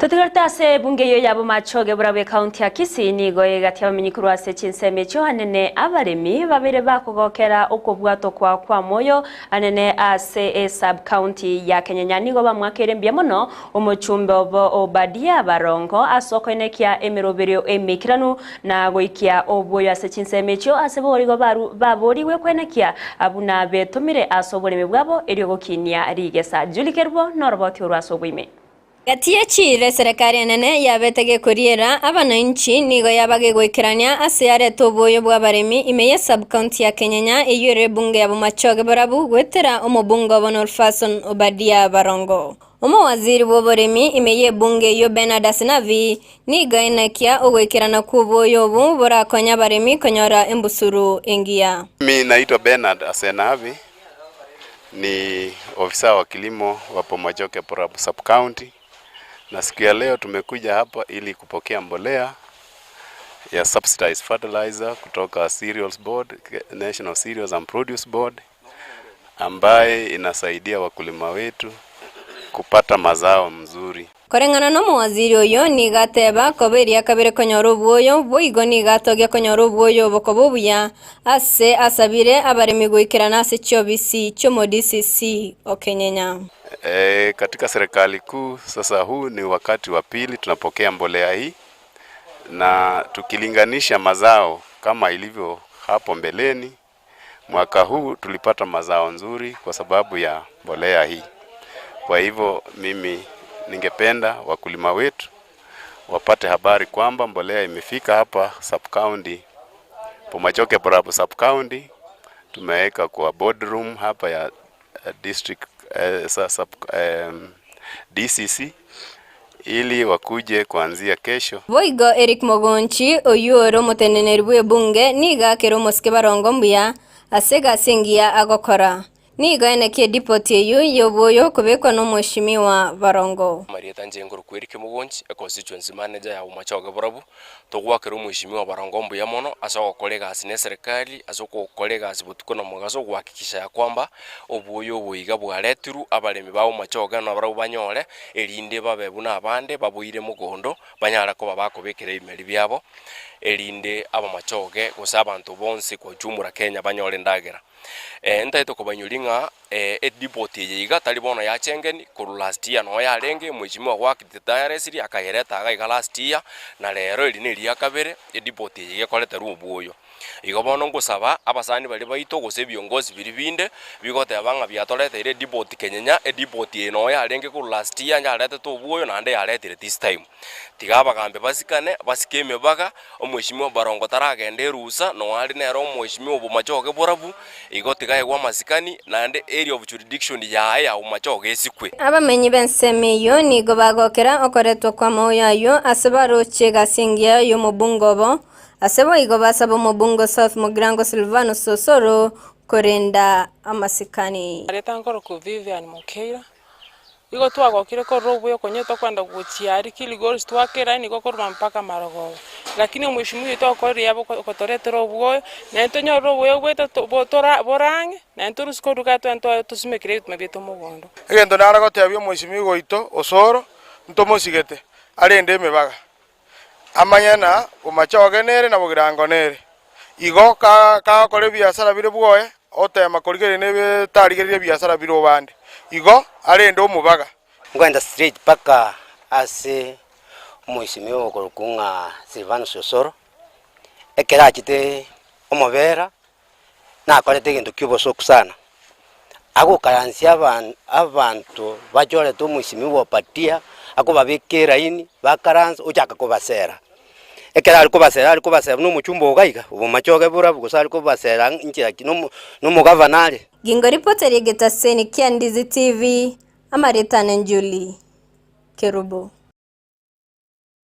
Totigarete ase ebunge eyio ya Bomachoge borabwo ekaunti ya Kisii nigo egati abamenyi korwa ase chinsemo echio anene abaremi babere bakogokera okobwatwa kwa kwamoyo anene ase esub county ya Kenyenya nigo bamwakeire mbuya mono omochumbe obo Obadia Barongo ase okoenekia emeroberio emeikeranu na goikia obwoyo ase chinsemo echio ase borigo baborigwe koenekia buna betomire ase oboremi bwabo erio gokinia rigesa. Julie Kerubo noroboti orwo ase oboime. Gati ye chiira eserekari enene yabete gekoriera abanainchi nigo yaba gegoikerania ase yareta oboyo bw'abaremi ime ye sub-county ya Kenyenya eyio ere ebunge ya Bomachoge Borabu goetera omobunge obo Nolfason Obadia Barongo. Omowaziri bw'oboremi ime y'ebunge eyio Bernard Asinavi nigo aenekia ogoikerana kw'oboyo obo borakonye abaremi konyora embusuro engiya. Mimi naitwa Bernard Asenavi ni ofisa wa kilimo wa Bomachoge Borabu Sub County na siku ya leo tumekuja hapa ili kupokea mbolea ya subsidized fertilizer kutoka Cereals Board, National Cereals and Produce Board ambaye inasaidia wakulima wetu kupata mazao mzuri. Koreng'ana nomowaziri oyo nigo ateba koba eria kabere konyora obwoyo, boigo nigo atogia konyora obwoyo obo koba obuya, ase asabire abaremi goikerana ase chiobisi chi'omo-DCC o Kenyenya. E, katika serikali kuu sasa huu ni wakati wa pili tunapokea mbolea hii, na tukilinganisha mazao kama ilivyo hapo mbeleni, mwaka huu tulipata mazao nzuri kwa sababu ya mbolea hii. Kwa hivyo mimi ningependa wakulima wetu wapate habari kwamba mbolea imefika hapa sub county Bomachoge Borabu sub county. Tumeweka kwa boardroom hapa ya district eh, sub, eh, DCC ili wakuje kuanzia kesho. Boigo Eric Mogonchi, oyio ore omoteneneri bw'ebunge, nigo akere omosike barongo mbuya ase egasi engiya agokora. Nigo aenekie edipoti eyio y'oboyo okobekwa n'omweshimiwa Barongo. Amarieta inche nkorokwa Eric Mogonchi, econstituency manager ya Bomachoge Borabu, Togoakera omweshimiwa Barongo mbuya mono ase ogokora egasi ne eserekari, ase ogokora egasi botuko na mogaso gohakikisha ya kwamba obuya obo iga bwaretirwe, abaremi ba Bomachoge nabarabwo banyore, erinde babe buna abande baboire mogondo, banyare koba bakobekera ebimeri biabo, erinde abamachoge gose abanto bonsi kwa ujumla Kenya banyore endagera. Ntagete kobainyoria ng'a edipoti eye iga tari bono yachengeni, korwa last year noo yarenge, mheshimiwa Gwakiti tayaresirie akayereta iga iga last year, na rero eri neria kabere edipoti eye iga ekoreterwa obwoyo. Igo bono ngosaba abasani baria baito gose ebiongozi biria binde, bigoteba ng'a biatoreteire edipoti kenyenya, edipoti eye noo yarenge korwa last year yaretete obwoyo naende yaretire this time. Tiga abagambi basikane, basike emebaga, omweshimiwa Barongo taragenda erusa, nonya are nere omweshimiwa obomachoge borabu, igo tiga aegwe amasikani, naende area of jurisdiction yaye ya bomachoge esikwe. Abamenyi b'ensemo eyio nigo bagokera okoretwa kw'amaoyo ayio ase baroche egasi engiya y'omobungo obo, ase boigo basaba omobungo South Mugirango Silvanus Osoro korenda amasikani. Erieta nkorokwa Vivian Mokeira, Igo twagokire korora obuya okonya tokwenda gochia aria Kilgoris twakera nigo korwa mpaka marogoba. Lakini omweshimiwa oito okorire yabo okotoretera obwoyo, naende tonyorire obuya bwaito to bo tora bore ang'e, naende torusie korwa igaa twende twa tosimekere ebituma biaito mogondo. Egento nare gotebia omweshimiwa oito Osoro, ntomosigete, arende emebaga, amanye na bomachoge nere na bogirango nere. Igo kagokora ebiasara bire bwoye, oteema korigereria na tarigereria ebiasara bire obande, igo arende omobaga. Nkoenda straight mpaka ase omwesimigwa okorokwa ng'a Silvanus Osoro, ekero achete omobera, nakorete egento kia obosoku sana, agokaransia aban abanto bachorete omwesimigwa Obadia, akobabeka eraini, bakaransa, ochaka kobasera. Ekero are kobasera are kobasera buna omochumba ogo iga, obomachoge borabu gose are kobasera inchera ki nomo nomogavana are. Gingo ripoti eria egetaseni kia Ndizi TV, Amaretane Julie Kerubo.